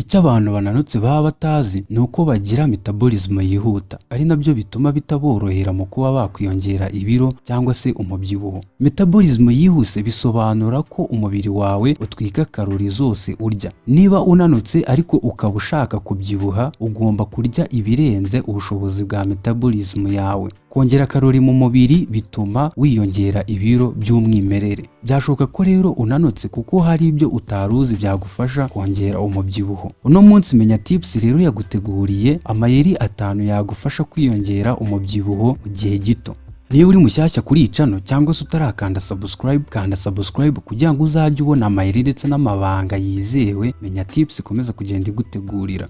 Icyo abantu bananutse baba batazi ni uko bagira metabolism yihuta, ari nabyo bituma bitaborohera mu kuba bakwiyongera ibiro cyangwa se umubyibuho. Metabolism yihuse bisobanura ko umubiri wawe utwika karori zose urya. Niba unanutse ariko ukaba ushaka kubyibuha, ugomba kurya ibirenze ubushobozi bwa metabolism yawe. Kongera karori mu mubiri bituma wiyongera ibiro by'umwimerere. Byashoboka ko rero unanutse kuko hari ibyo utari uzi byagufasha kongera umubyibuho. Uno munsi Menya Tips rero yaguteguriye amayeri 5 yagufasha kwiyongera umubyibuho mu gihe gito. Niba uri mushyashya kuri iyi channel cyangwa se utarakanda subscribe, kanda subscribe kugira ngo uzajye ubona amayeri ndetse n'amabanga yizewe Menya Tips ikomeza kugenda igutegurira.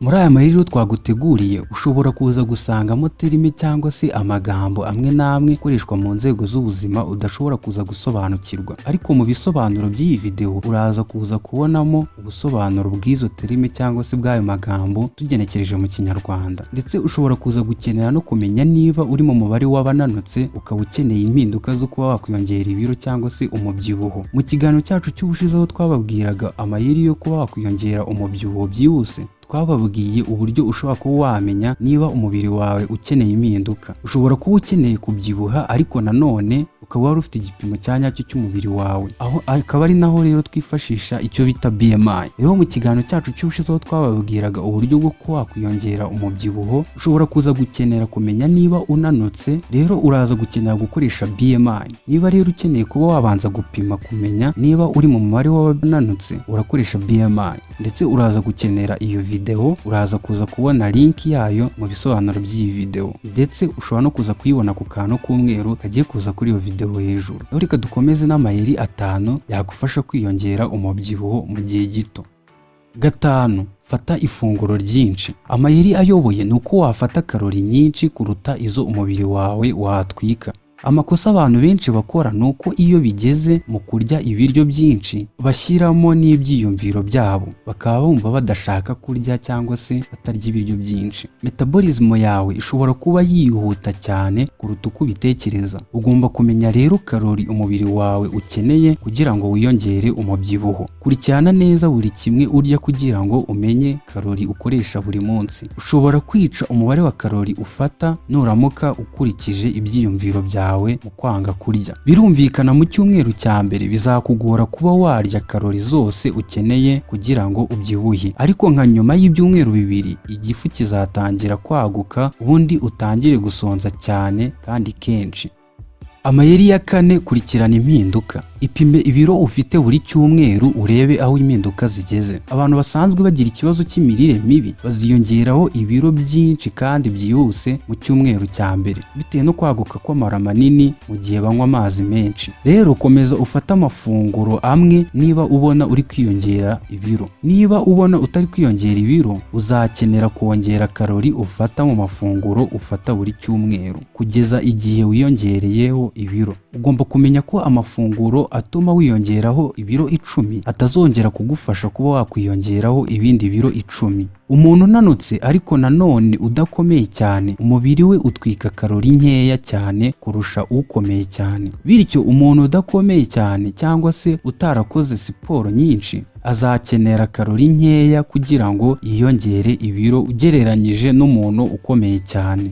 Muri aya mayeri rero twaguteguriye ushobora kuza gusangamo terime cyangwa se amagambo amwe n'amwe akoreshwa mu nzego z'ubuzima udashobora kuza gusobanukirwa, ariko mu bisobanuro by'iyi video uraza kuza kubonamo ubusobanuro bw'izo terime cyangwa se bw'ayo magambo tugenekereje mu Kinyarwanda. Ndetse ushobora kuza gukenera no kumenya niba uri mu mubare w'abananutse ukaba ukeneye impinduka zo kuba wakwiyongera ibiro cyangwa se umubyibuho. Mu kiganiro cyacu cy'ubushize aho twababwiraga amayeri yo kuba wakwiyongera umubyibuho byihuse, twababwiye uburyo ushobora kuba wamenya niba umubiri wawe ukeneye impinduka. Ushobora kuba ukeneye kubyibuha ariko nanone ukaba wari ufite igipimo cya nyacyo cy'umubiri wawe, aho akaba ari naho rero twifashisha icyo bita BMI. Rero mu kiganiro cyacu cy'ubushize aho twababwiraga uburyo bwo kuba wakwiyongera umubyibuho, ushobora kuza gukenera kumenya niba unanutse, rero uraza gukenera gukoresha BMI. Niba rero ukeneye kuba wabanza gupima kumenya niba uri mu mubare w'abananutse, urakoresha BMI, ndetse uraza gukenera iyo video, uraza kuza kubona link yayo mu bisobanuro by'iyi video, ndetse ushobora no kuza kuyibona ku kantu k'umweru kagiye kuza kuri iyo video hejuru. Rero reka dukomeze n'amayeri 5 yagufasha kwiyongera umubyibuho mu gihe gito. 5, fata ifunguro ryinshi. Amayeri ayoboye ni uko wafata karori nyinshi kuruta izo umubiri wawe watwika. Amakosa abantu benshi bakora ni uko iyo bigeze mu kurya ibiryo byinshi bashyiramo n'ibyiyumviro byabo, bakaba bumva badashaka kurya cyangwa se batarya ibiryo byinshi. Metabolism yawe ishobora kuba yihuta cyane kuruta uko ubitekereza. Ugomba kumenya rero karori umubiri wawe ukeneye kugira ngo wiyongere umubyibuho. Kurikirana neza buri kimwe urya kugira ngo umenye karori ukoresha buri munsi. Ushobora kwica umubare wa karori ufata nuramuka ukurikije ibyiyumviro byawe mu kwanga kurya. Birumvikana mu cyumweru cya mbere bizakugora kuba warya karori zose ukeneye kugira ngo ubyibuhe, ariko nka nyuma y'ibyumweru 2 igifu kizatangira kwaguka, ubundi utangire gusonza cyane kandi kenshi. Amayeri ya 4, kurikirana impinduka. Ipime ibiro ufite buri cyumweru urebe aho impinduka zigeze. Abantu basanzwe bagira ikibazo cy'imirire mibi baziyongeraho ibiro byinshi kandi byihuse mu cyumweru cya mbere, bitewe no kwaguka kw'amara manini mu gihe banywa amazi menshi. Rero komeza ufate amafunguro amwe niba ubona uri kwiyongera ibiro. Niba ubona utari kwiyongera ibiro, uzakenera kongera karori ufata mu mafunguro ufata buri cyumweru kugeza igihe wiyongereyeho ibiro. Ugomba kumenya ko amafunguro atuma wiyongeraho ibiro 10 atazongera kugufasha kuba wakwiyongeraho ibindi biro 10. Umuntu unanutse ariko nanone udakomeye cyane, umubiri we utwika karori nkeya cyane kurusha ukomeye cyane. Bityo umuntu udakomeye cyane cyangwa se utarakoze siporo nyinshi azakenera karori nkeya kugira ngo yiyongere ibiro ugereranyije n'umuntu ukomeye cyane.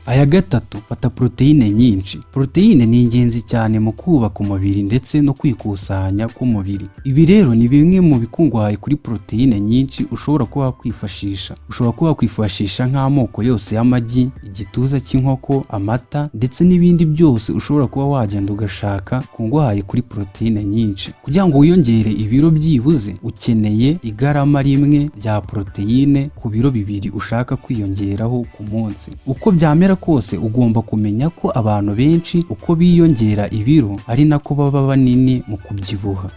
Aya 3, fata poroteyine nyinshi. Poroteyine ni ingenzi cyane mu kubaka umubiri ndetse no kwikusanya k'umubiri. Ibi rero ni bimwe mu bikungahaye kuri poroteyine nyinshi ushobora kuba wakwifashisha. Ushobora kuba wakwifashisha nk'amoko yose y'amagi, igituza cy'inkoko, amata ndetse n'ibindi byose ushobora kuba wagenda ugashaka bikungahaye kuri poroteyine nyinshi. Kugira ngo wiyongere ibiro byibuze ukeneye igarama 1 rya poroteyine ku biro 2 ushaka kwiyongeraho ku munsi. Uko byamera kose ugomba kumenya ko abantu benshi uko biyongera ibiro ari nako baba banini mu kubyibuha.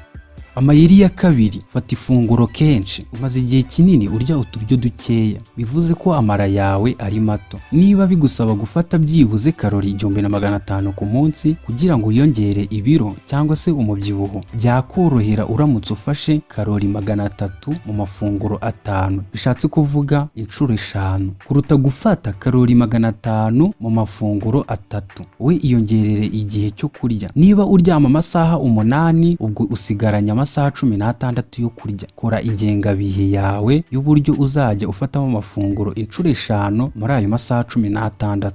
Amayeri ya kabiri: fata ifunguro kenshi. Umaze igihe kinini urya uturyo dukeya, bivuze ko amara yawe ari mato. Niba bigusaba gufata byibuze karori 1500 ku munsi kugira ngo wiyongere ibiro cyangwa se umubyibuho, byakorohera uramutse ufashe karori 300 mu mafunguro atanu, bishatse kuvuga inshuro eshanu, kuruta gufata karori 500 mu mafunguro atatu. We iyongerere igihe cyo kurya. Niba uryama amasaha 8, ubwo usigaranye amasaha 16 yo kurya. Kora ingengabihe yawe y'uburyo uzajya ufatamo amafunguro inshuro eshanu muri ayo masaha 16.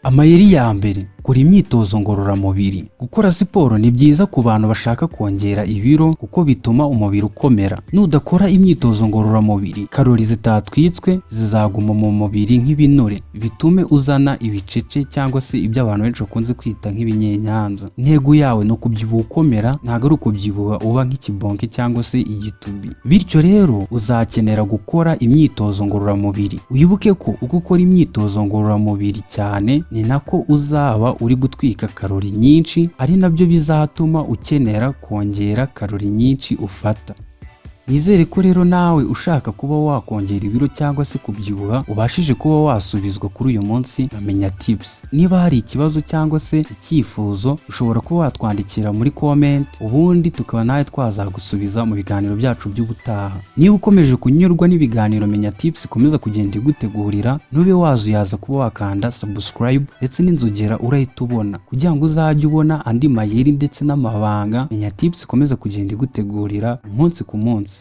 Amayeri ya mbere: kora imyitozo ngororamubiri. Gukora siporo ni byiza ku bantu bashaka kongera ibiro kuko bituma umubiri ukomera. Nudakora imyitozo ngororamubiri, karori zitatwitswe zizaguma mu mubiri nk'ibinure, bitume uzana ibicece cyangwa se ibyo abantu benshi bakunze kwita nk'ibinyenyanza. Intego yawe ni ukubyibuha ukomera, ntabwo ari ukubyibuha uba nk'ikibonke cyangwa se igitubi. Bityo rero uzakenera gukora imyitozo ngororamubiri. Wibuke ko uko ukora imyitozo ngororamubiri cyane, ni nako uzaba uri gutwika karori nyinshi, ari nabyo bizatuma ukenera kongera karori nyinshi ufata. Nizere ko rero nawe ushaka kuba wakongera ibiro cyangwa se kubyibuha ubashije kuba wasubizwa kuri uyu munsi na Menya Tips. Niba hari ikibazo cyangwa se icyifuzo, ushobora kuba watwandikira muri comment, ubundi tukaba nawe twazagusubiza mu biganiro byacu by'ubutaha. Niba ukomeje kunyurwa n'ibiganiro Menya Tips ikomeza kugenda igutegurira, ntube wazuyaza kuba wakanda subscribe ndetse n'inzogera urahita ubona, kugira ngo uzajye ubona andi mayeri ndetse n'amabanga Menya Tips ikomeza kugenda igutegurira umunsi ku munsi.